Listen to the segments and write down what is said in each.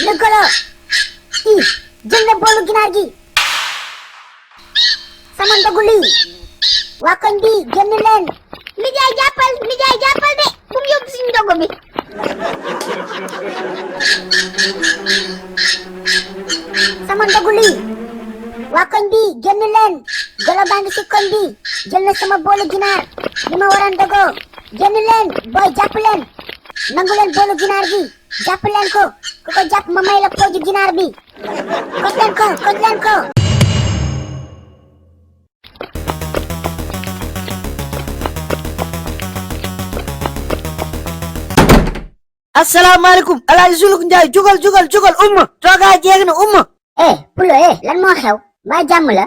le golo ih jël na boolu ginaar gi sama ndogu lii waa koñ bi génn leen nijaay jàppal de bu mu yóbbu suñu ndogu bi sama ndogu lii waa koñ bi génn leen golo baa ngi si koñ bi jël na sama boolu ginaar li ma waroon dogoo génn leen booy jàpp leen nangu leen boolu ginaar gi jàpp leen ko ku ko jàpp ma may la pooju ginaar bi koj leen ko asalaamaaleykum Alaaji Suluk Njaay jugal umma toogaa jeeg na umma pulo lan moo xew mbaa jàmm la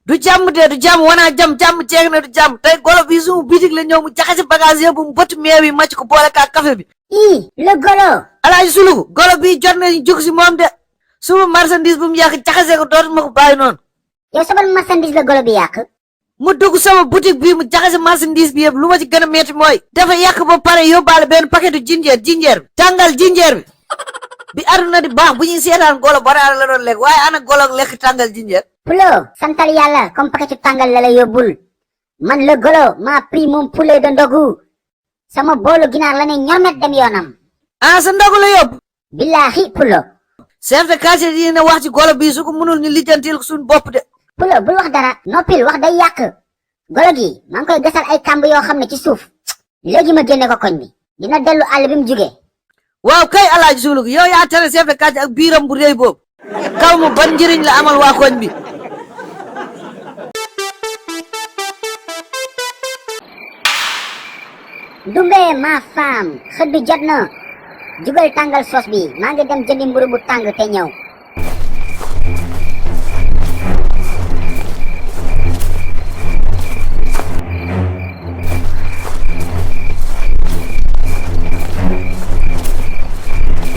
du jàmm wanaa jàmm jeeg na du jàmm tey golo bi sumu bitig la ñëw mu jaxase bagage yëpp mu bët meew yi màcc ko boole kaa café bi le golo Alaaji Suluk golo bi jot nañu jug si moom de suma marchandise bu mu yàq jaxase ko dootuma ko bàyyi noonu yow sabal marchandise la golo bi yàq mu dugg sama boutique bi mu jaxase marchandise bi yëpp lu ma ci gën a metti mooy dafa yàq ba pare yóbbaale benn paquetu jinjeer bi tàngal jinjeer bi aduna di baax bu ñuy seetaan golo banaana la doon lekk waaye ana golo lekk tàngal jinjeer pulo santal yàlla comme paquetu tàngal la yóbbul man le golo maa pris mon poulet de ndogu sama boolu ginaar la ne ñormet dem yoonam sa ndogu la yóbbu billahi pulo chef de quartier yi ne wax ci golo bi su ko mënul ñu lijjantil ko suñu bopp de pulo bul wax dara noppil wax day yàq golo gi maa ngi koy gasal ay kàmb yoo xam ne ci suuf léegi ma génne ko koñ bi dina dellu àll bi mu jugee waaw kay Alaaji Suluk yow yaa tere chef de quartier ak biiram bu réy boobu kaw mu ban njëriñ la amal waa koñ bi Dumbe ma femme xët bi jot na jugal tàngal sos bi maa ngi dem jëndi mburu bu tàng te ñëw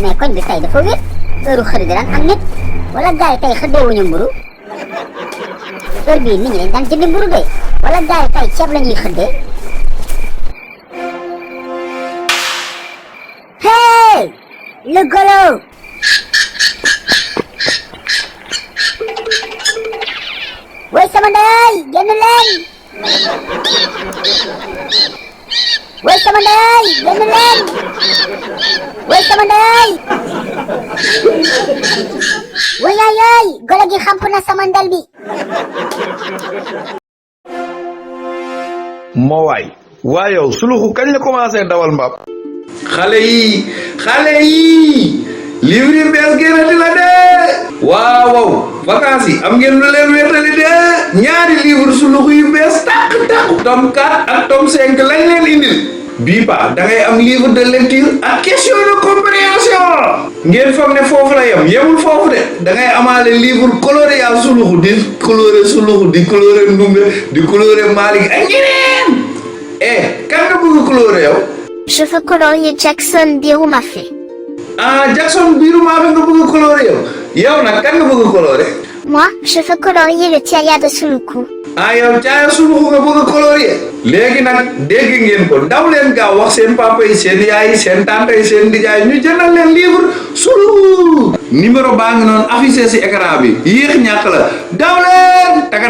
mais koñ bi tey dafa wét heure xëri di daan am nit wala gaay yi tey xëddeewuñu mburu heure bii nit ñi dañ daan jëndi mburu de wala gaay yi tey ceeb la ñuy xëddee hey le golo way sama ndey génn leen way sama ndey génn leen way sama ndey way yaay golo gi xamp na sama ndel bi moo waay yow Suluxu kañ la commencé dawal mbaam xale yi livre bees génnati la de waaw vacances yi am ngeen lu leen wéetali de ñaari livre Suluxu yu bees tàq tome 4 ak tome 5 lañ leen indil bii pa da ngay am livre de lecture ak question de compréhension ngeen foog ne foofu la yemul foofu de da ngay amaale livre coloré yaa Suluxu di coloré Suluxu di coloré Ndumbe di coloré Malick ak ñeneen kan nga bëgg coloré yow Je veux colorier Jackson Birou-Mafé. Jackson Birou-Mafé nga bëgg coloré yow nag kan nga bëgg coloré Moi, je veux colorier le Tiaya de Suluku. yow Tiaya Suluku nga bëgg coloré léegi nag dégg ngeen ko daw leen gaaw wax seen papa yi seen yaay yi seen tante yi seen nijaay ñu jëndal leen livre Suluku numéro baa ngi noonu affiché si écran bi yéex ñàkk la daw leen taka